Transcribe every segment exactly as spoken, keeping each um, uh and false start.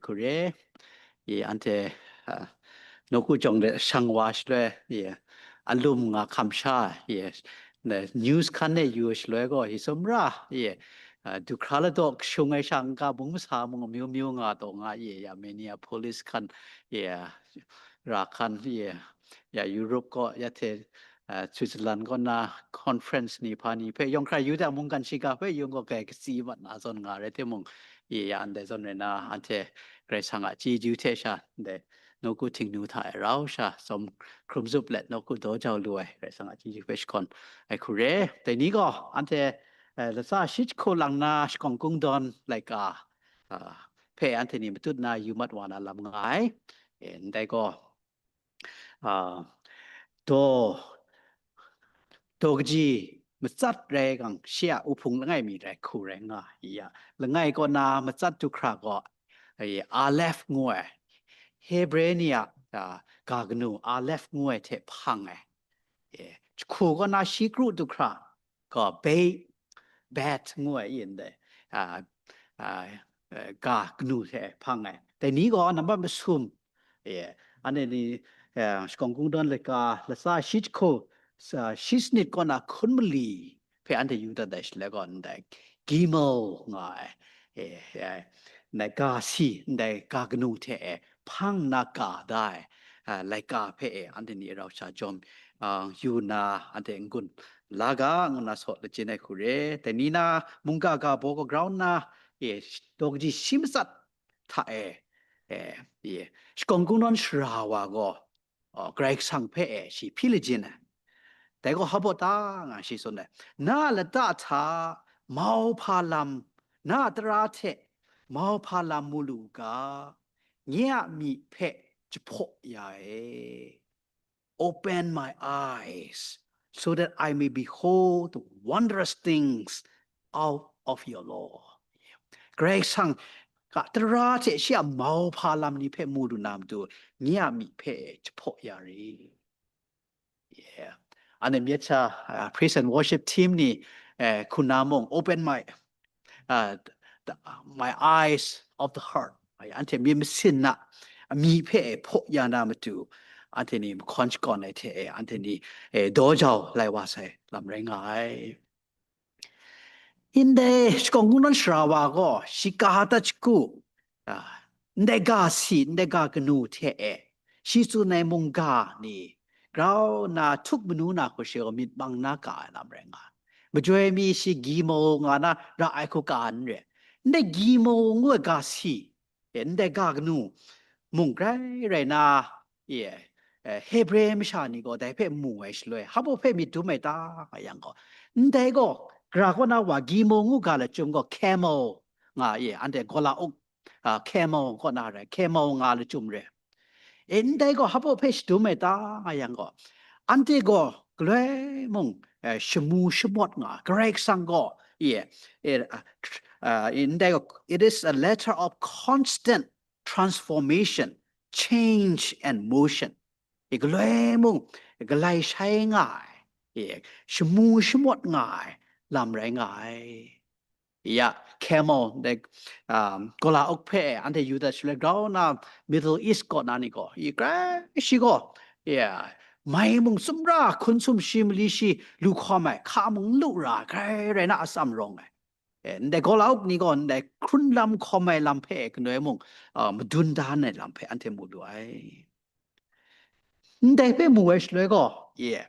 hku re. I anhte, a, nawku jawng de shang wa shaloi, i, alum nga hkam sha, i, na news hkan e yu shaloi gaw, i sumra, i, a, du hkra ladaw kashung ai sha n-ga bung masa mung amyu myu nga taw nga, i, ya Minneapolis hkan, i, ra hkan, i, ya Europe kaw, ya hte, a, Switzerland kaw na conference ni hpa ni hpe yawng hkra yu da mungkan shiga hpe yung gaw kai katsi mat na zawn nga rai timung, i, ya ndai zawn rai na anhte Karai Kasang a chyeju hte sha ndai nawku htingnu hta e rau sha tsawm hkrum zup let nawku daw jau lu ai Karai Kasang a chyeju hpe shakawn ai hku re. Dai ni gaw anhte, eh, latsa shi jahku lang na shakawng kungdawn laika, ah, hpe anhte ni matut na yu mat wa na lam nga ai. Eh, ndai gaw, ah, daw, daw kaji matsat rai gang, shi a uhpung langai mi rai hku rai nga ai. Ya, langai kaw na matsat du hkra gaw, eh, Aleph ngu ai, Hebre ni a, ah, ga kanu Aleph ngu ai hte hpang ai. Eh, jahku kaw na shi kru du hkra gaw Beit, Bet ngu ai yin dai, ah, ah, eh, ga kanu hte hpang ai. Dai ni gaw nambat masum, eh, anhte ni, eh, shakawng kungdawn laika latsa shi jahku, sa, shi sanit kaw na hkun mali hpe anhte yu dat ai shaloi gaw, ndai Gimel nga ai, eh, eh, ndai ga si, ndai ga kanu hte e hpang na ga da ai, ah, laika hpe e anhte ni rau sha jawm, ah, yu na, anhte n-gun la ga, ngu na saw lachyum ai hku re. Dai ni na mungga ga baw gaw grau nna, e, daw kaji shi matsat hta e, e, e, shakawng kungdawn sara wa gaw, oh, Karai Kasang hpe e shi hpyi lajin ai. Dai gaw hpa baw ta nga shi tsun ai. Na a lata hta mauhpa lam, na a tara hte mauhpa lam mu lu u ga, nye a myi hpe jahpaw ya e. Open my eyes so that I may behold the wondrous things out of your law. Karai Kasang a tara hte shi a mauhpa lam ni hpe mu lu na matu, nye a myi hpe jahpaw ya re. Yeah. Anhte myit sha, uh, praise and worship team ni, eh, hku na mung, open my, uh, the, my eyes of the heart. Anhte myit masin na amyi hpe hpaw ya na matu, anhte ni mahkawn shakawn ai hte e, anhte ni, eh, daw jau lai wa sai lam rai nga ai. Ndai shakawng kungdawn sara wa gaw, shi ga da jahku, ah, ndai ga si, ndai ga kanu hte e, shi tsun ai mungga ni, grau na htuk manu na hku shi gaw myit mang na ga ai lam rai nga ai. Majoi mi shi Gimel nga na ra ai hku ga n re. Ndai Gimel ngu ai ga si, e, ndai ga kanu mung grai rai na, e, e, Hebre masha ni gaw dai hpe mu ai shaloi, hpa baw hpe myit dum ai ta, nga yang gaw, ndai gaw, gara kaw na wa Gimel ngu ga lachyum gaw camel nga, e, anhte gawla uk, a, camel kaw na rai, camel nga lachyum re. E, ndai gaw hpa baw hpe shadum ai ta, nga yang gaw, anhte gaw galoi mung, e, shamu shamawt nga, Karai Kasang gaw, e, e, a, tr-, a, ndai gaw, it is a letter of constant transformation, change and motion. E, galoi mung galai shai nga ai, e, shamu shamawt nga ai lam rai nga ai. Ya, camel, the, um, gawla uk hpe anhte yu dat shaloi, grau na Middle East kaw na ni gaw, i grai shi gaw, ya, mai mung sumra hkun sum shi mali shi lu hkawm ai, hka mung n lu ra, grai rai na atsam rawng ai. E, ndai gawla uk ni gaw ndai hkrun lam hkawm ai lam hpe galoi mung, a, madun da ai lam hpe anhte mu lu ai. Ndai hpe mu ai shaloi gaw, e,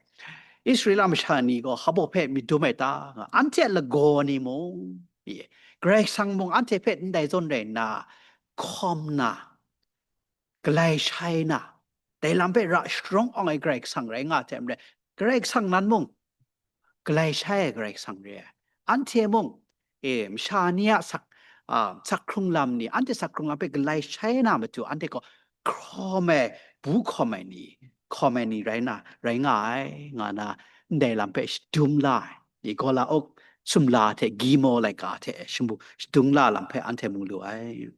Israela masha ni gaw hpa baw hpe myit dum ai ta, nga, anhte a lagaw ni mung, e, Karai Kasang mung anhte hpe ndai zawn rai nna hkawm na, galai shai na, dai lam hpe ra sharawng awng ai Karai Kasang rai nga hte maren, Karai Kasang nan mung galai shai ai Karai Kasang re ai. Anhte mung, e, masha ni a sak, a, sak hkrung lam ni, anhte sak hkrung lam hpe galai shai na matu, anhte gaw hkawm ai, bu hkawm ai ni, hkawm ai ni rai na, rai nga ai, nga na, ndai lam hpe shadum la ai, i gawla uk sumla hte, Gimel laika hte shamu, shadum la lam hpe anhte mu lu ai.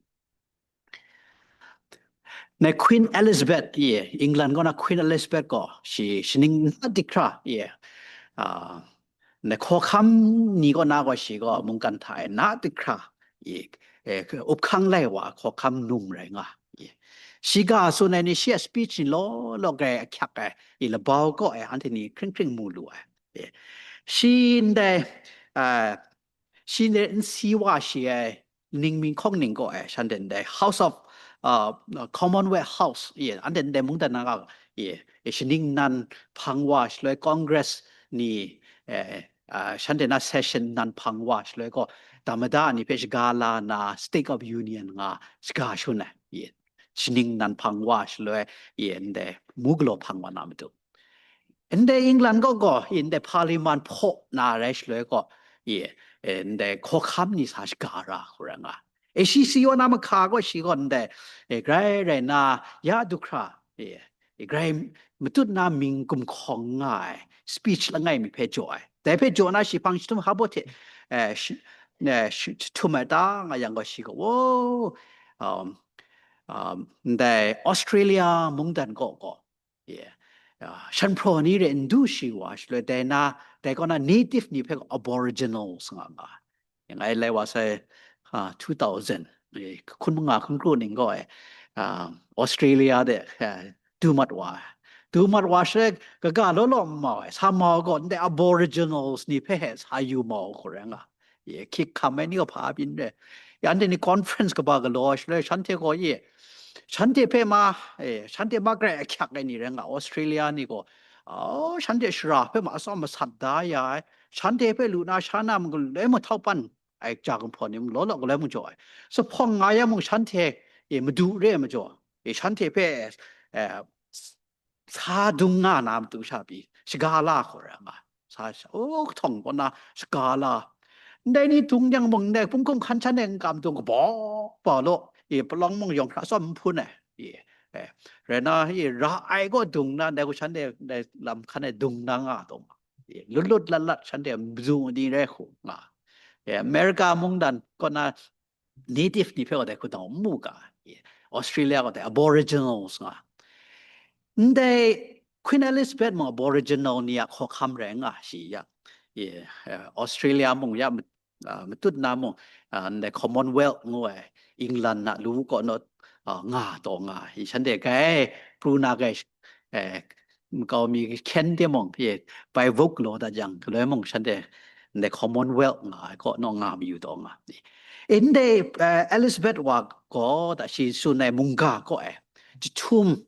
Na Queen Elizabeth, i, England kaw na Queen Elizabeth gaw, shi shaning na dik hkra, i, a, na hkawhkam ni kaw na gaw, shi gaw mungkan hta e na dik hkra, i, e, up hkang lai wa hkawhkam num rai nga, i. Shi ga tsun ai ni, shi a speech ni law law grai ahkyak ai, i, labau kaw ai, anhte ni hkring hkring mu lu ai. I. Shi ndai, a, shi ndai n si wa shi ai, ningming hkawng ning gaw, eh, shanhte ndai House of, uh, Commonwealth House, ye, anhte ndai mungdan na ga, ye, eh, shaning nan hpang wa shaloi Congress ni, eh, ah, shanhte na session nan hpang wa shaloi gaw, tamada ni hpe shaga la na State of Union nga shaga shun ai, ye, shaning nan hpang wa shaloi, ye, ndai mu galaw hpang wa na matu. Ndai England gaw gaw, ndai Parliament hpaw na rai shaloi gaw, i, e, ndai hkawhkam ni sa shaga ra hku rai nga. E, shi si wa na mahka gaw shi gaw ndai, e, grai rai na, ya du hkra, e, e, grai matut na ming gumhkawng nga ai, speech langai mi hpe jaw ai. Dai hpe jaw na shi hpang jahtum hpa baw hte, e, shi, e, shi, jahtum ai ta nga yang gaw shi gaw, wo, um, um, ndai Australia mungdan gaw gaw, ye, ah, shanhpraw ni re n du shi wa shaloi, dai na, dai kaw na native ni hpe Aboriginals nga nga. Yang ai lai wa sai, ah, two thousand, eh, hkun manga hkun kru ning gaw, eh, ah, Australia de, eh, du mat wa ai. Du mat wa shaloi, kaga law law n mau ai, sa mau gaw, ndai Aboriginals ni hpe he sa yu mau hku rai nga. Ye, hkyik hkam ai ni gaw hpa byin re. Ya, anhte ni conference kaba galaw ai shaloi, shanhte gaw ye, shanhte hpe ma, eh, shanhte ma grai ahkyak ai ni rai nga, Australia ni gaw, oh, shanhte shara hpe ma atsawm masat da ya ai, shanhte hpe lu na sha na mung galoi mahtau pan ai ja gumhpraw ni mung law law galoi mung jaw ai. Zuphpawng nga yang mung shanhte, eh, madu re ai majaw, eh, shanhte hpe, eh, sa dung nga na matu sha pyi, shaga la hku rai nga. Sa, sa, oh, kahtawng kaw na shaga la. Ndai ni dung yang mung, ndai hpung hkum hkan shan e n kam dung, kabaw, baw law, i, palawng mung yawng hkra tsawm n hpun ai, i, e, rai na, i, ra ai gaw dung na, ndai hku shan e, ndai lam hkan e dung na nga taw ma, i, lut lut lat lat shan e madu ni rai hku nga. E, America mungdan kaw na, native ni hpe gaw dai hku dau n mu ga, Australia gaw dai Aboriginals nga. Ndai Queen Elizabeth mung Aboriginal ni a hkawhkam rai nga shi ya, ye, eh, Australia mung ya mat-, ah, matut na mung, ah, ndai Commonwealth ngu ai England na lu kaw naw, ah, nga taw nga, i shanhte gai pru na gai, eh, makau mi hkyen de mung, ye, bai vuk law dat yang, galoi mung shanhte ndai Commonwealth nga ai kaw naw nga mayu taw nga. Ndai, eh, Elizabeth wa gaw, da shi tsun ai mungga kaw e, jahtum,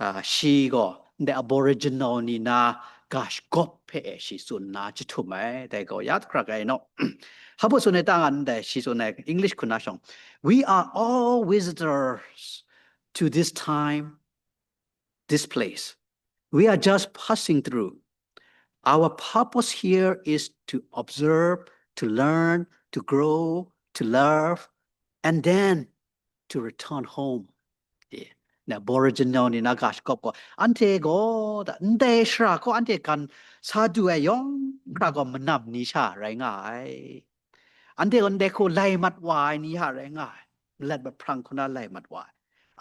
ah, shi gaw ndai Aboriginal ni na ga shagawp hpe e shi tsun na jahtum ai, dai gaw ya hkra gai naw. Hpa baw tsun ai ta nga ndai shi tsun ai English hku na shawng, "We are all visitors to this time, this place. We are just passing through. Our purpose here is to observe, to learn, to grow, to love, and then to return home." Eh, na Aboriginal ni na ga shagawp gaw, anhte gaw, da, ndai shara gaw anhte gan sa du ai yawng hkra gaw manam ni sha rai nga ai. Anhte gaw ndai hku lai mat wa ai ni sha rai nga ai. Malat mahprang hku na lai mat wa ai.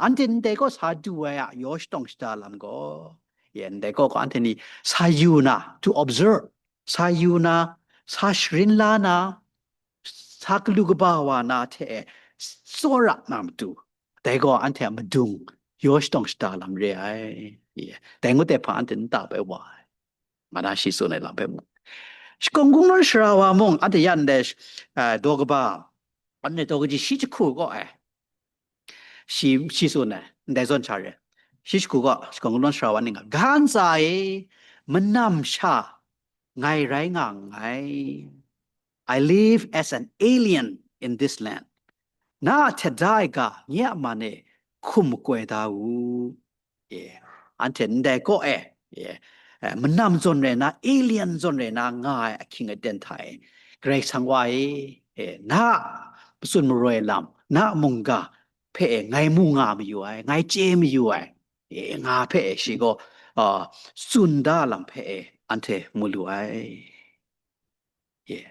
Anhte ndai gaw sa du ai a yaw shatawng shada lam gaw, ye, ndai gaw, gaw anhte ni sa yu na, to observe, sa yu na, sa sharin la na, sa galu kaba wa na hte e tsawra na matu, dai gaw anhte a madung yaw shatawng shada lam re ai. Ye, dai ngut ai hpa anhte n ta bai wa ai. Nga na shi tsun ai lam hpe mu. Shakawn kungdawn sara wa mung, anhte ya ndai, ah, daw kaba, anhte daw kaji shi jahku gaw ai. Shi, shi tsun ai, ndai zawn sha re. Shi jahku gaw, shakawn kungdawn sara wa ning a, "Ga ntsa e, manam sha ngai rai nga nngai. I live as an alien in this land. Na a htet da ai ga, nye a man e hkum makoi da u." Ye, anhte ndai kaw e, ye, eh, manam zawn rai na, alien zawn rai na nga ai ahkying aten hta e, Karai Kasang Wa e, eh, na a matsun maroi lam, na a mungga hpe e ngai mu nga mayu ai, ngai chye mayu ai, eh, nga hpe e shi gaw, ah, tsun da lam hpe e anhte mu lu ai. Ye.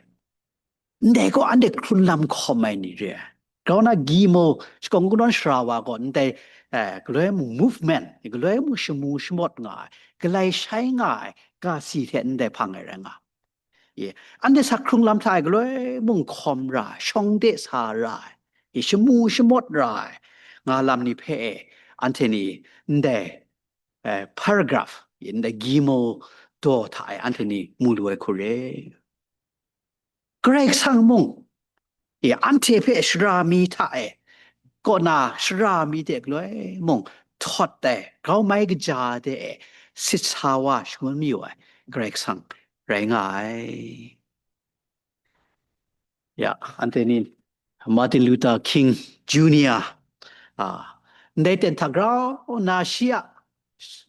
Ndai gaw anhte hkrun lam hkawm ai ni re ai. Grau na Gimo, shakawn kungdawn sara wa gaw ndai, eh, galoi mung movement, galoi mung shamu shamawt nga ai, galai shai nga ai, ga si hte ndai hpang ai rai nga. Ye, anhte sak hkrung lam hta e galoi mung hkawm ra ai, shawng de sa ra ai, ye, shamu shamawt ra ai, nga lam ni hpe e, anhte ni ndai, eh, paragraph, ye, ndai gimel daw hta e anhte ni mu lu ai hku re. Karai Kasang mung, e, anhte hpe sara mi hta e, kaw na sara mi de galoi mung, htawt ai, grau mai kaja de e, sit sa wa shangun mayu ai, Karai Kasang rai nga ai. Ya, anhte ni Martin Luther King Junior, a, ndai ten hta grau na shi a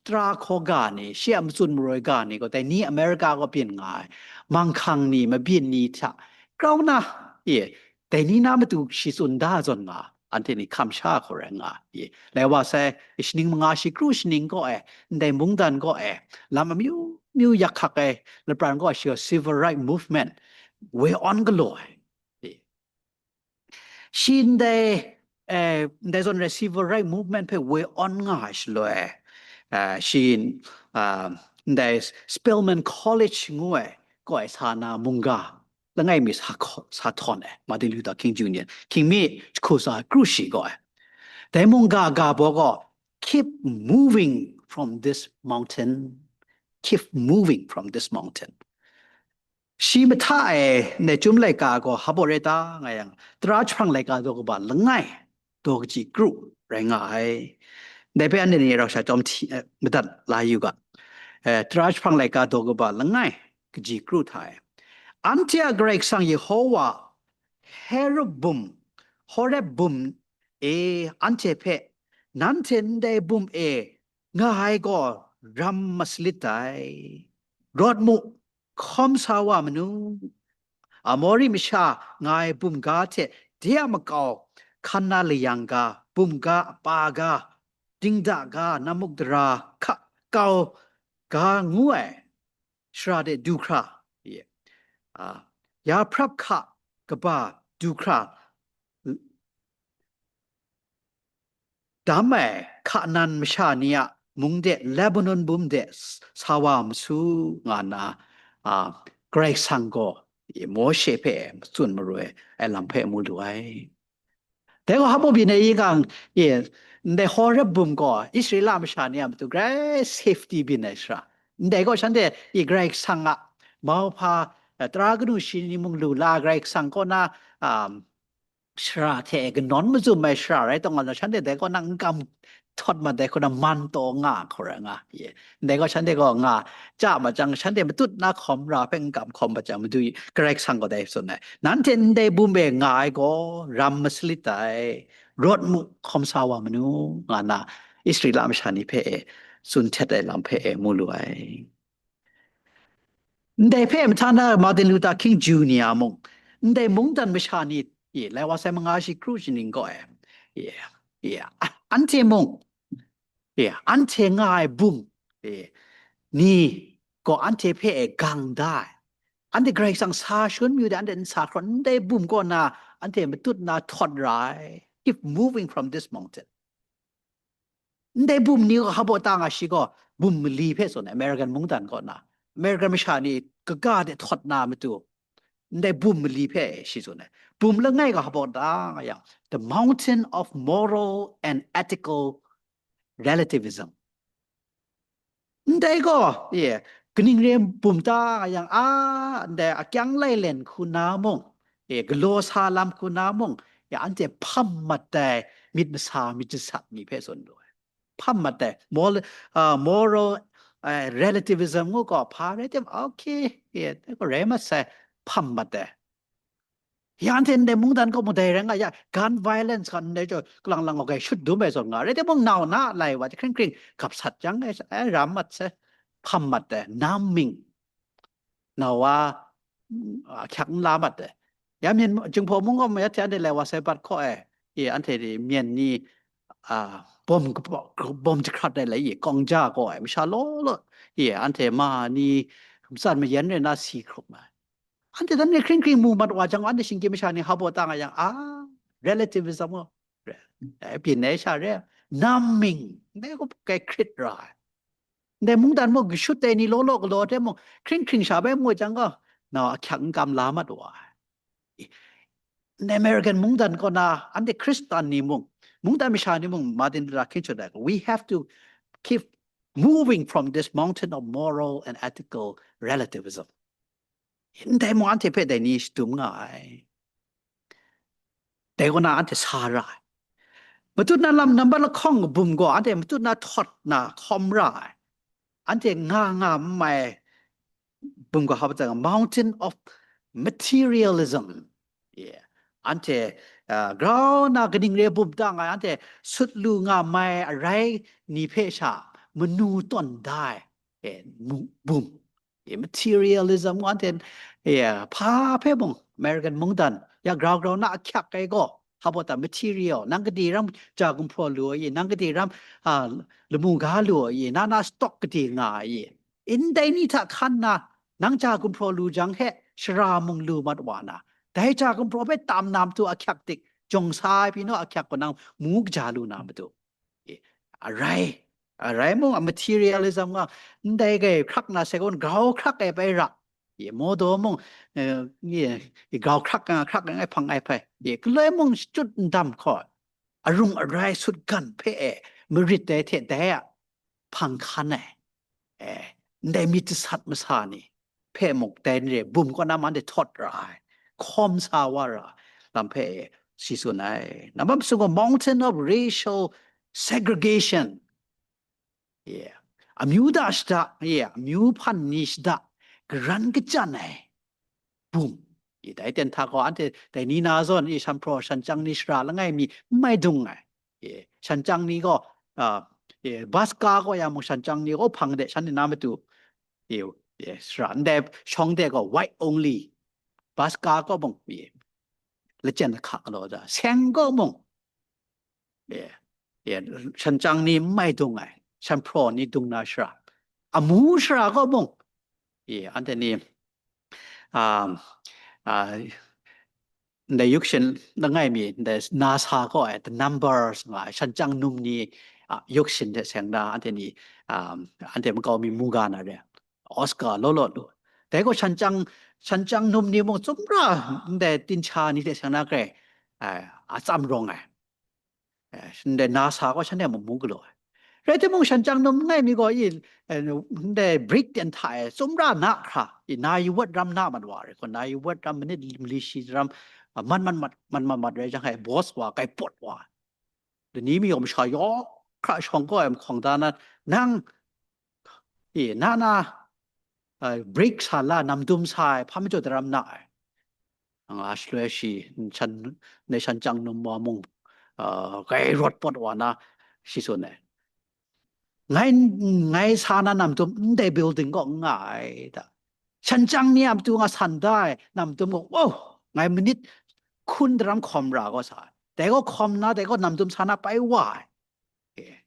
tara hkaw ga ni, shi a matsun maroi ga ni gaw, dai ni America gaw byin nga ai, manghkang ni, mabyin ni hta grau na, e, dai ni na matu shi tsun da zawn nga, anhte ni hkam sha hku rai nga, e, lai wa sai, shaning manga shi kru shaning gaw e, ndai mungdan gaw e, lam amyu myu yak hkak ai lapran gaw shi gaw civil right movement woi awn galaw ai. E, shi ndai, eh, ndai zawn rai civil right movement hpe woi awn nga ai shaloi, eh, shi, ah, ndai Spelman College ngu ai, kaw ai sa na mungga langai mi sa hkaw-, sa htawn ai, Martin Luther King Junior, King mi jahku sa kru shi gaw ai. Dai mungga ga baw gaw, "Keep moving from this mountain. Keep moving from this mountain." Shi mahta e ndai Chyum laika gaw hpa baw rai ta nga yang, tara jahprang laika daw kaba langai, daw kaji kru rai nga ai. Dai hpe anhte ni rau sha chyawm hti, eh, madat la yu ga. Eh, tara jahprang laika daw kaba langai, kaji kru hta e, anhte a Karai Kasang Yehowa, Horeb bum, Horeb bum e anhte hpe, "Nanhte ndai bum e nga ai gaw ram masalit dai. Rawt mu, hkawm sa wa manu. Amori masha nga ai bumga hte de a makau, hkan na layang ga, bumga apa ga, dingda ga, namuk dara hka kau ga ngu ai, sara de du hkra, ye, a, ya hprap hka kaba du hkra, dam ai Kanan masha ni a mung de Lebanon bum de s-, sa wa ma su," nga nna, a, Karai Kasang gaw, e, Mawshe hpe tsun maroi ai lam hpe mu lu ai. Dai gaw hpa baw byin ai i gang, e, ndai Horeb bum gaw Israela masha ni a matu grai safety byin ai sara. Ndai gaw shanhte, e, Karai Kasang a mauhpa, e, tara kanu shi ni mung lu la, Karai Kasang kaw na, um, sara hte e kanawn mazum ai sara rai taw nga, shanhte dai kaw na n kam htawt mat ai hku na man taw nga hku rai nga, ye. Ndai gaw shanhte gaw nga chya ma jang, shanhte matut na hkawm ra hpe n kam hkawm ma jang, Madu Karai Kasang gaw dai tsun ai, "Nanhte ndai bum e nga ai gaw ram masalit dai, rawt mu, hkawm sa wa manu," nga nna Israela masha ni hpe e tsun htet ai lam hpe e mu lu ai. Ndai hpe mahtang na Martin Luther King Junior mung, ndai mungdan masha ni, e, lai wa sai manga shi kru shaning gaw e, e, e, a-, anhte mung, e, anhte nga ai bum, e, ni gaw anhte hpe e gang da ai. Anhte Karai Kasang sa shangun mayu de, anhte n sa hkrawt, ndai bum kaw na anhte matut na htawt ra ai. Keep moving from this mountain. Ndai bum ni gaw hpa baw ta nga, shi gaw bum mali hpe tsun ai, American mungdan kaw na, American masha ni kaga de htawt na matu, ndai bum mali hpe shi tsun ai. Bum langai gaw hpa baw ta nga yang, the mountain of moral and ethical relativism. Ndai gaw, e, kaning re bum ta nga yang, a, ndai akyang lailen hku na mung, e, galaw sa lam hku na mung, ya, anhte hpam mat ai myit masa myit jasat ni hpe tsun lu ai. Hpam mat ai, mor-, a, moral, a, relativism ngu gaw hpa rai tim, okay, e, dai gaw rai mat sai, hpam mat ai. Ya, anhte ndai mungdan kaw mung dai rai nga ya, gun violence gaw ndai jaw, kalang lang gaw grai shut dum ai zawn nga, rai timung, nau na lai wa hte hkring hkring gap sat jang, e, e, ram mat sai, hpam mat ai, numbing. Nau wa, mm, a, hkyak n la mat ai. Ya, myen, Jinghpaw mung gaw, ya hte anhte lai wa sai bat hkaw ai, e, anhte ni, myen ni, a, bawm kaba-, bawm jahkrat ai lai, e, kawng ja gaw ai, masha law law, e, anhte ma ni, matsan mayan rai na si hkrup ai. Anhte dan ni hkring hkring mu mat wa jang, anhte shinggyim masha ni hpa baw ta nga yang, a, relativism gaw, re-, e, byin ai sha re, numbing, ndai gaw kai hkrit ra ai. Ndai mungdan mung kashut ai ni law law galaw hte mung, hkring hkring sha bai mu jang gaw, na ahkyak n kam la mat wa ai. Ndai American mungdan kaw na, anhte Khristan ni mung, mungdan masha ni mung, Martin Luther King chyawm ai, we have to keep moving from this mountain of moral and ethical relativism. Ndai mung anhte hpe dai ni shadum nga ai. Dai kaw na anhte sa ra ai. Matut na lam nambat lahkawng bum gaw anhte matut na htawt na hkawm ra ai. Anhte nga nga n mai bum gaw hpa tsang, mountain of materialism. Yeah. Anhte, uh, grau na kaning re bum ta nga ai, anhte sut lu nga mai arai ni hpe sha manu tawn da ai, eh, mu-, bum. Eh, materialism ngu anhte, eh, hpa hpe mung, American mungdan, ya grau grau na ahkyak ai gaw, hpa baw ta material, nang gade ram ja gumhpraw lu ai, nang gade ram, ah, lamu ga lu ai, na na stock gade nga ai, ndai ni hta hkan na, nang ja gumhpraw lu jang he, shara mung lu mat wa na, dai ja gumhpraw hpe tam na matu ahkyak dik, jawng sa ai pyi naw ahkyak gaw nang mu kaja lu na matu. Eh, arai, arai mung a materialism nga, ndai gai hkrak na se gaw grau hkrak ai bai ra. Ye, modo mung, eh, ye, ye grau hkrak nga, hkrak nga ai hpang ai hpai. Ye, galoi mung shachyut ndam hkaw, arung arai sut gan hpe e, marit dai hte dai a hpang hkan ai. Eh, ndai myit jasat masa ni hpe muk dai ni re, bum kaw na ma de htawt ra ai, hkawm sa wa ra ai lam hpe e, shi tsun ai. Nambat masum gaw mountain of racial segregation. Yeah. Amyu da shada, yeah, amyu hpan ni shada, karan kachyan ai bum. I dai ten hta gaw anhte dai ni na zawn i shanhpraw shanchang ni shara langai mi n mai dung ai. I shanchang ni gaw, ah, i bus ka gaw ya mung shanchang ni gaw hpang de shanhte na matu, i, i shara ndai shawng de gaw white only. Bus ka gaw mung, i, lachyen lahka galaw da. Seng gaw mung, e, e, shanchang ni n mai dung ai, shanhpraw ni dung na shara, amu shara gaw mung, e, anhte ni, um, uh, ndai yuk shin langai mi, ndai nasa gaw ai, the numbers nga ai, shanchang num ni, ah, yuk shin hte seng na, anhte ni, um, anhte makau mi mu ga na re, Oscar law law lu. Dai gaw shanchang, shanchang num ni mung tsum ra, ndai tincha ni hte seng na grai, ai, atsam rawng ai. Eh, ndai nasa gaw shanhte mung mu galaw ai. Rai timung, shanchang num langai mi gaw i, eh, ndai brick ten hta e tsum ra na hkra, i na yu wat ram na mat wa re, ko na yu wat ram manit mali shi ram, ah, man man mat, man man mat rai jang, hai boss wa kai pawt wa. Lani mi gaw masha yaw hkra shawng gaw ai mahkawng da na, nang, e, na na, ah, brick sa la, namdum sa ai, hpa majaw daram na ai. Nga shaloi shi, shan, ndai shanchang num wa mung, ah, grai rawt pawt wa na, shi tsun ai. Ngai, ngai sa na namdum ndai building gaw n nga ai da. Shanchang ni a matu nga san da ai namdum gaw, wow, ngai manit hkun daram hkawm ra gaw sa ai. Dai gaw hkawm na, dai gaw namdum sa na pai wa ai. E,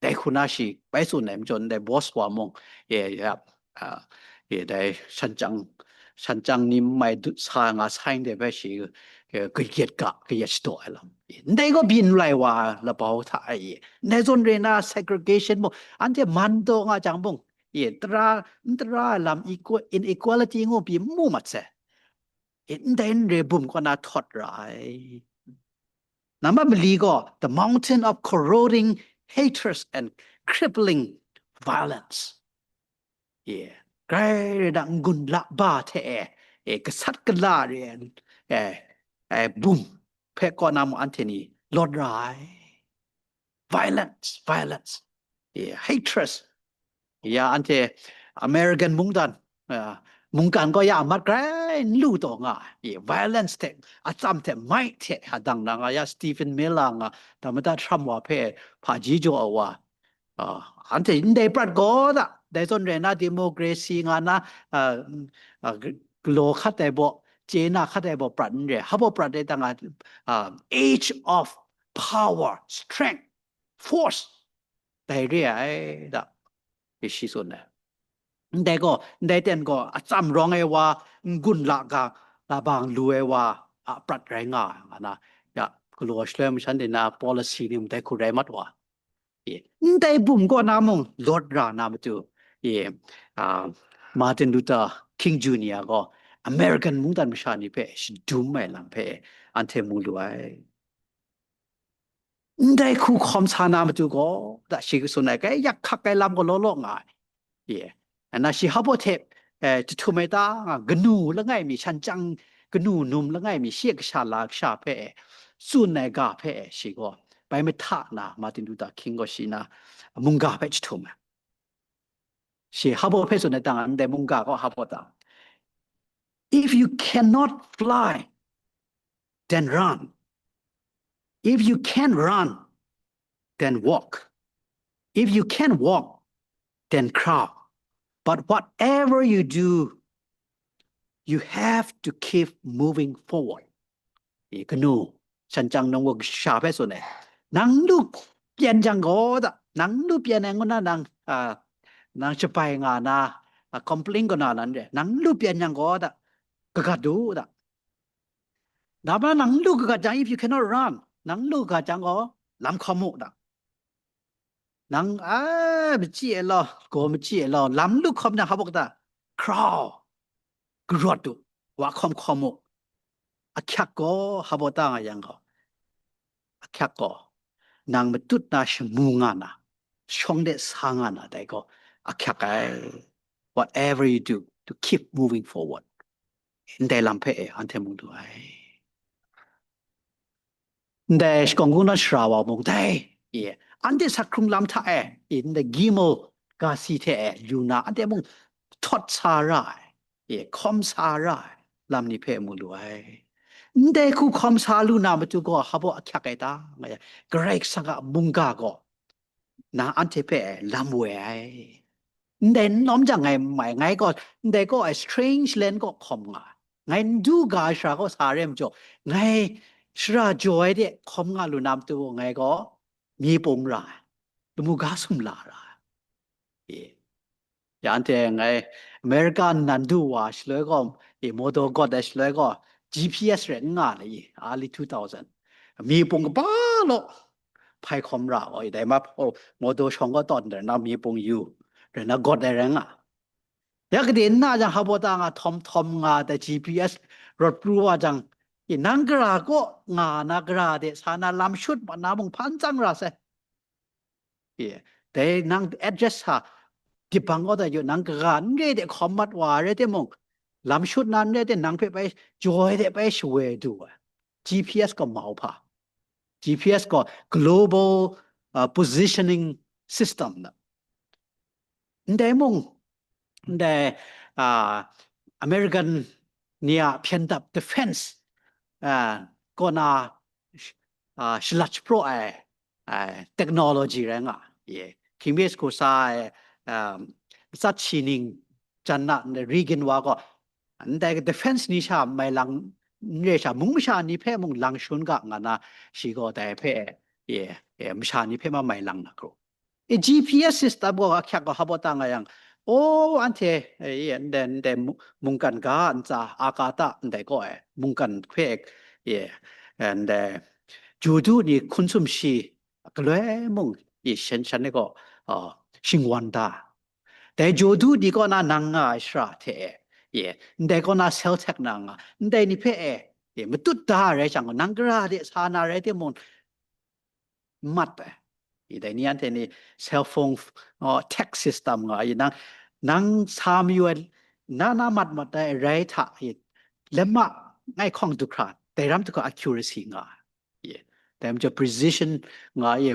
dai hku na shi bai tsun ai majaw, ndai boss wa mung, e, ya, a, e, dai shanchang, shanchang ni n mai dut sa nga sai ndai bai shi, e, kayat ga, kayat shadaw ai lam. E, ndai gaw byin lai wa labau hta ai, e, ndai zawn re na segregation mung, anhte man taw nga jang mung, e, tara, n tara ai lam, equal, inequality ngu pyi n mu mat sai. E, ndai n re bum kaw na htawt ra ai. Nambat mali gaw, the mountain of corroding hatred and crippling violence. Ye, grai rai na n-gun la ba hte e, e, gasat gala re, e, e, bum hpe kaw na mung anhte ni lawt ra ai. Violence, violence. E, hatred. Ya, anhte American mungdan, ah, mungkan gaw ya a mat grai n lu taw nga ai. E, violence hte, atsam hte, might hte, hadang na nga ya Stephen Miller nga, Damada Trump wa hpe hpaji jaw ai wa, ah, anhte ndai prat gaw da, dai zawn rai na democracy nga na, ah, ah, g-, galaw hkat ai baw, chye na hkat ai baw prat n re, hpa baw prat ai ta nga, ah, age of power, strength, force, dai re ai da, e shi tsun ai. Ndai gaw, ndai ten gaw, atsam rawng ai wa, n-gun la ga, la bang lu ai wa, a prat rai nga ai, nga na, ya, galaw shaloi mashan de na policy ni ndai hku rai mat wa. E, ndai bum kaw na mung lawt ra na matu, e, a, Martin Luther King Junior gaw American mungdan masha ni hpe shadum ai lam hpe anhte mu lu ai. Ndai hku hkawm sa na matu gaw, da shi tsun ai, kai yak hkak ai lam gaw law law nga ai. Ye. Ana shi hpa hte, eh, jahtum ai ta nga, kanu langai mi, shan chyang kanu num langai mi, shi a kasha la kasha hpe, tsun ai ga hpe, shi gaw, bai mahta na, Martin Luther King gaw shi na, mungga hpe jahtum ai. Shi hpa hpe tsun ai ta nga, ndai mungga gaw hpa ta. If you cannot fly, then run. If you can't run, then walk. If you can't walk, then crawl. But whatever you do, you have to keep moving forward. I kanu, shan chyang num gaw kasha hpe tsun ai. Nang lu pyan jang gaw da, nang lu pyan ai ngu na nang, a, nang shabai nga na, a, complain kaw na nan re, nang lu pyan jang gaw da, kagat du da. Dama nang lu kagat jang, if you cannot run, nang lu kagat jang gaw, lam hkawm mu da. Nang, a, machyi ai law, gaw machyi ai law, lam lu hkawm jang hpa ta, crawl, karawt du, wa hkawm hkawm mu. Ahkyak gaw hpa ta nga yang gaw, ahkyak gaw, nang matut na shamu nga na, shawng de sa nga na dai gaw, ahkyak ai. Whatever you do, to keep moving forward. Ndai lam hpe e, anhte mu lu ai. Ndai shakawn kungdawn shara wa mung dai, ye, anhte sak hkrung lam hta e, ye, ndai gimel ga si hte e, yu na, anhte mung htawt sa ra ai, ye, hkawm sa ra ai, lam ni hpe mu lu ai. Ndai hku hkawm sa lu na matu gaw, hpa ahkyak ai ta, nga yang, Karai Kasang a mungga gaw, na anhte hpe lam woi ai. Ndai n nawm jang ngai mai, ngai gaw, ndai gaw ai strange land gaw hkawm nga ai. Ngai n du ga ai shara gaw sa re majaw, ngai shara jaw ai de hkawm nga lu na matu gaw, ngai gaw myi pung ra ai, lamu ga sumla ra ai. E. Ya anhte ngai America nan du wa shaloi gaw, e, motor gawt ai shaloi gaw, G P S rai n nga le, e, early two thousand. Myi pung kaba law hpai hkawm ra, oi, dai ma, oh, motor shawng gaw tawn rai na, myi pung yu, rai na gawt ai rai nga. Ya gade nna jang, hpa ta nga, htawm htawm nga dai G P S rawt pru wa jang, e, nang gara kaw nga na, gara de sa na, lam shut mat na mung hpan tsang ra sai. Ye, dai nang address sa, dip bang kaw da yu, nang kaga n re de hkawm mat wa rai timung, lam shut na n rai de, nang hpe bai, jaw ai de bai shawoi du ai. G P S gaw mau hpa. G P S gaw Global, uh, Positioning System na. Ndai mung, ndai, uh, American ni a hpyen dap defense, uh, kaw na, sh-, uh, shalat shapraw ai, ai, technology rai nga, ye, Kim Base kusa ai, um, Zat Shi Ning jan na, Reagan wa gaw, ndai defense ni sha mai lang, n re sha, mung masha ni hpe mung lang shun ga nga na, shi gaw dai hpe, ye, ye, masha ni hpe ma mai lang na kru. E, G P S system gaw ahkyak gaw hpa ta nga yang, o, anhte, e, ye, ndai, ndai mu-, mungkan ga ntsa, akata, ndai gaw, e, mungkan hpe, ye, ndai, Judu ni hkun sumshi, galoi mung, e, shan shan ni gaw, a, shingwan da. Dai Judu ni kaw na nang nga ai shara hte e, ye, ndai kaw na sel tek na nga, ndai ni hpe e, ye, matut da rai jang, nang gara de sa na rai timung, mat ai. I dai ni anhte ni cell phone, uh, text system nga, i nang, nang sa mayu ai, na, na mat mat ai rai hta, i, lemma ngai hkawng du hkra, dai ram hta accuracy nga. Ye. Dai majaw precision nga ye,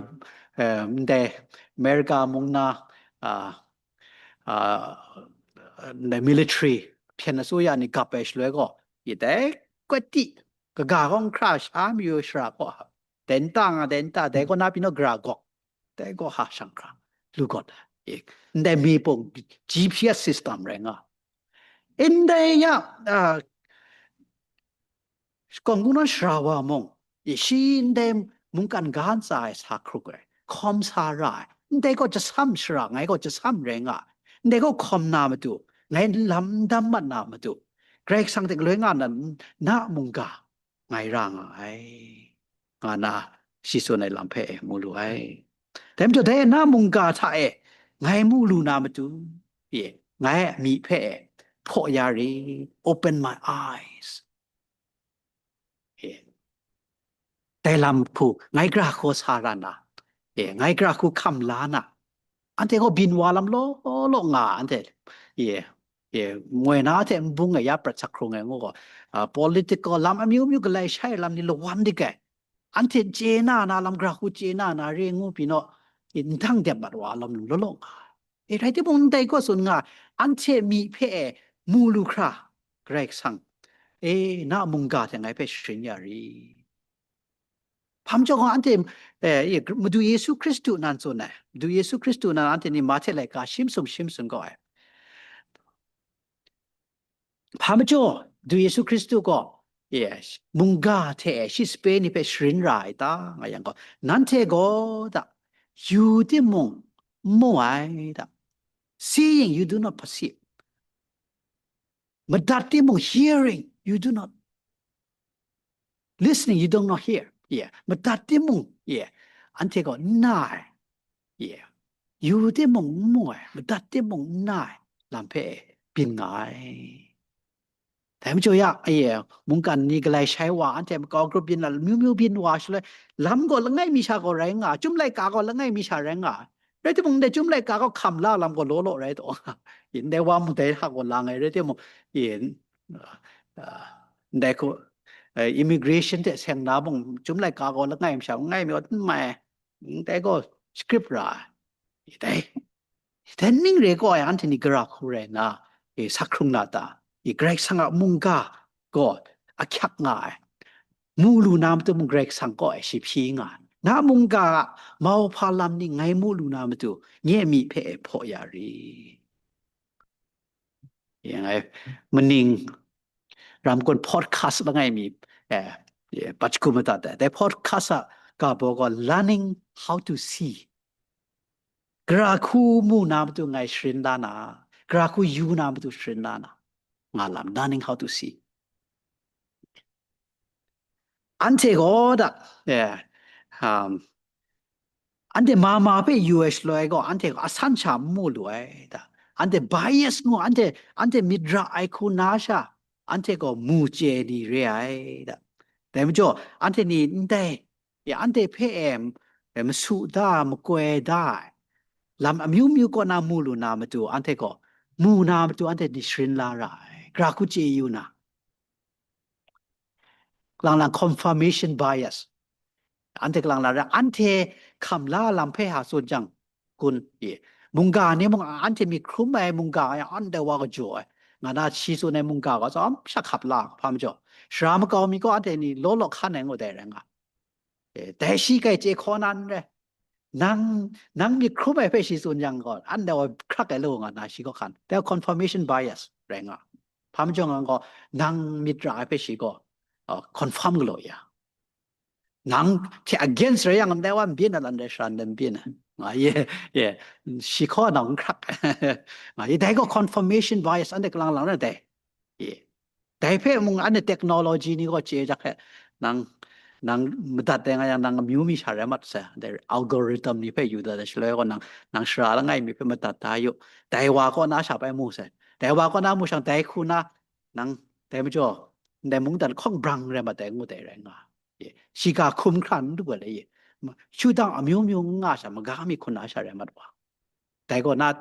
eh, ndai America mung na, ah, ah, ndai military hpyen asuya ni gap ai shaloi gaw, ye dai kwati kaga gaw n hkra sha mayu shara gaw, dai nta nga, dai nta, dai kaw na pyi naw gara gawk, dai gaw ha shang hkra, lu gawt ai. Ndai myi pung G P S system rai nga. Ndai ya, ah, shakawn kungdawn shara wa mung, i shi ndai mungkan ga ntsa ai sa hkrup ai, hkawm sa ra ai, ndai gaw jasam shara, ngai gaw jasam rai nga ai, ndai gaw hkawm na matu, ngai lam dam mat na matu, Karai Kasang hte galoi nga na, na mungga ngai ra nga ai, nga na shi tsun ai lam hpe e mu lu ai. Dai majaw dai na mungga hta e ngai mu lu na matu, ye, ngai a myi hpe e hpaw ya ri, open my eyes. E, dai lam hku ngai gara hku sa ra na, e, ngai gara hku hkam la na, anhte gaw byin wa lam law law nga, anhte, e, e, moi na hte nbung e ya prat sak hkrung ai ngu gaw, a, political lam amyu myu galai shai lam ni lawan dik ai. Anhte chye na na lam gara hku chye na na re ngu pyi naw, e, ndang dep mat wa lam law law nga. E, rai timung, ndai gaw tsun nga, anhte myi hpe e mu lu hkra, Karai Kasang, e, na mungga hte ngai hpe sharin ya ri. Hpa majaw gaw anhte, e, e, Madu Yesu Hkristu nan tsun ai. Madu Yesu Hkristu nan anhte ni Mahte laika shi masum shi masum gaw ai. Hpa majaw, Madu Yesu Hkristu gaw, e, mungga hte shi sape ni hpe sharin ra ai ta, nga yang gaw, nanhte gaw da, yu timung n mu ai da, seeing you do not perceive, madat timung, hearing you do not, listening you do not hear, e, madat timung, e, anhte gaw n na ai, e, yu timung n mu ai, madat timung n na ai lam hpe byin nga ai. Dai majaw ya, e, mungkan ni galai shai wa, anhte makau grup byin la, myu myu byin wa shaloi, lam gaw langai mi sha gaw rai nga, chyum laika gaw langai mi sha rai nga, rai timung, ndai chyum laika gaw hkam la lam gaw law law rai taw, ndai wa mung dai hta gaw lang ai, rai timung, e, a, ndai hku, e, immigration hte seng na mung, chyum laika gaw langai mi sha, langai mi gaw n mai, ndai gaw script ra ai. Dai, dai ning re gaw ai, anhte ni gara hku rai nna, e, sak hkrung na ta? E, Karai Kasang a mungga gaw ahkyak nga ai, mu lu na matu mung Karai Kasang kaw e shi hpyi nga ai. Na mungga a mauhpa lam ni ngai mu lu na matu, nye myi hpe e hpaw ya ri. Yang ngai maning ramkun podcast langai mi, eh, eh, pat hkum madat ai. Dai podcast a ga baw gaw learning how to see. Gara hku mu na matu ngai sharin la na, gara hku yu na matu sharin la na, nga lam, learning how to see. Anhte gaw da, eh, um, anhte ma ma hpe yu ai shaloi gaw, anhte gaw asan sha n mu lu ai da. Anhte bias ngu, anhte, anhte myit ra ai hku na sha, anhte gaw mu chye ni re ai da. Dai majaw, anhte ni ndai, ya, anhte hpe e, e masu da, makoi da ai lam amyu myu kaw na mu lu na matu, anhte gaw mu na matu, anhte ni sharin la ra ai, gara hku chye yu na. Kalang lang confirmation bias. Anhte kalang lang rai, anhte hkam la lam hpe ha tsun jang, kun, e, mungga ni mung anhte myit hkrum ai mungga ai, anhte wa kajaw ai, nga na shi tsun ai mungga gaw tsawm sha hkap la, hpa majaw, sara makau mi gaw anhte ni law law hkan ai ngut ai rai nga. E, dai shi kai chye hkaw na n rai. Nang, nang myit hkrum ai hpe shi tsun yang gaw, anhte wa hkrak ai lu nga na shi gaw hkan. Dai confirmation bias rai nga. Hpa majaw nga gaw, nang myit ra ai hpe shi gaw, uh, confirm galaw ya. Nang hte against rai yang, ndai wa n byin ai, lan rai sara ndai n byin ai. Nga ye, ye, shi hkaw nang n hkrak. Nga ye, dai gaw confirmation bias, anhte kalang lang rai dai. Ye. Dai hpe mung anhte technology ni gaw chye jak hpe, nang, nang madat dai nga yang, nang amyu mi sha rai mat sai, dai algorithm ni hpe yu dat ai shaloi gaw, nang, nang sara langai mi hpe madat da yu, dai wa kaw na sha bai mu sai, dai wa kaw na mu shang, dai hku na, nang, dai majaw, ndai mungdan hkawng brang rai mat dai ngu dai rai nga. Ye, shiga hkum hkra n lu ai le ye. Ma-, shutang amyu myu n nga sha, maga mi hkun na sha rai mat wa. Dai gaw na,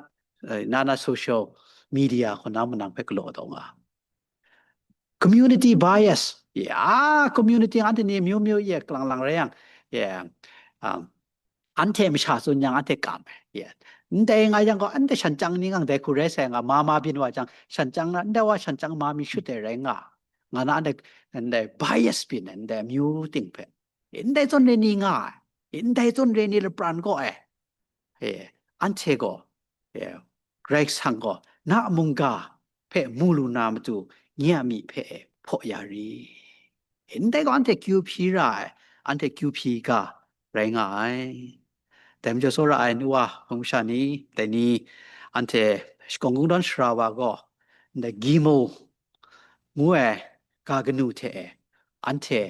eh, na na social media hku na manang hpe galaw taw nga. Community bias. Ya, community anhte ni amyu myu ye kalang lang rai yang, ye, um, anhte masha tsun yang anhte kam ai. Ye. Ndai nga yang gaw, anhte shan chyang ni ngang dai hku rai sai nga, ma ma byin wa jang, shan chyang na, ndai wa shan chyang ma mi shut ai rai nga, nga na, anhte, ndai bias byin ai, ndai amyu ting hpe. Ndai zawn re ni nga ai, ndai zawn re ni lapran gaw ai. E, anhte gaw, e, Karai Kasang gaw na mungga hpe mu lu na matu, nye a myi hpe hpaw ya ri. Ndai gaw anhte kyu hpyi ra ai, anhte kyu hpyi ga rai nga ai. Dai majaw, tsawra ai nu wa, hpung sha ni, dai ni, anhte shakawn kungdawn sara wa gaw, ndai Gimo ngu ai ga kanu hte e, anhte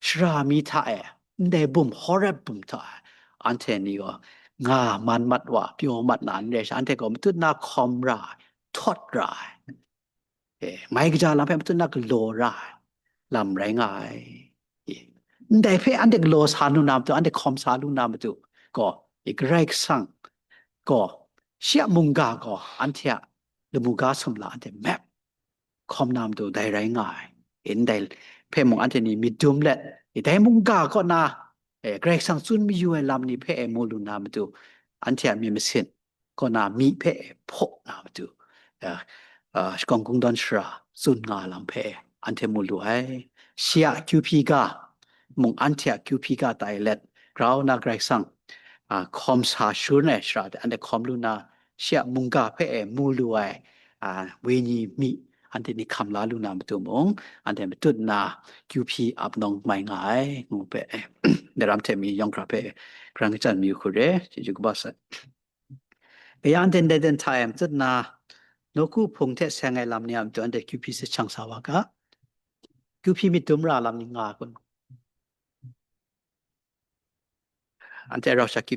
sara mi hta e, ndai bum, Horeb bum hta e, anhte ni gaw nga man mat wa, pyaw mat na n rai sha, anhte gaw matut na hkawm ra ai, htawt ra ai. e, mai kaja lam hpe matut na galaw ra ai lam rai nga ai. E, ndai hpe anhte galaw sa lu na matu, anhte hkawm sa lu na matu gaw, e, Karai Kasang gaw, shi a mungga gaw anhte a lamu ga sumla anhte mep hkawm na matu dai rai nga ai. E, ndai hpe mung anhte ni myit dum let, e, dai mungga kaw na, e, Karai Kasang tsun mayu ai lam ni hpe e mu lu na matu, anhte a myit masin kaw na myi hpe e hpaw na matu, e, a, shakawn kungdawn shara tsun nga ai lam hpe e anhte mu lu ai. Shi a kyu hpyi ga mung anhte a kyu hpyi ga tai let, grau na Karai Kasang, a, hkawm sa shangun ai shara de anhte hkawm lu na, shi a mungga hpe e mu lu ai, a, wenyi myi anhte ni hkam la lu na matu mung, anhte matut na kyu hpyi ap nawng mai nga ai, ngu hpe, e, daram hte mi yawng hkra hpe, e, karan kachyan mayu hku re, chyeju kaba sai. Kaya anhte ndai dan hta e matut na, nawku hpung hte seng ai lam ni a matu anhte kyu hpyi sa shang sa wa ga, kyu hpyi myit dum ra lam ni nga kun. Anhte rau sha kyu hpyi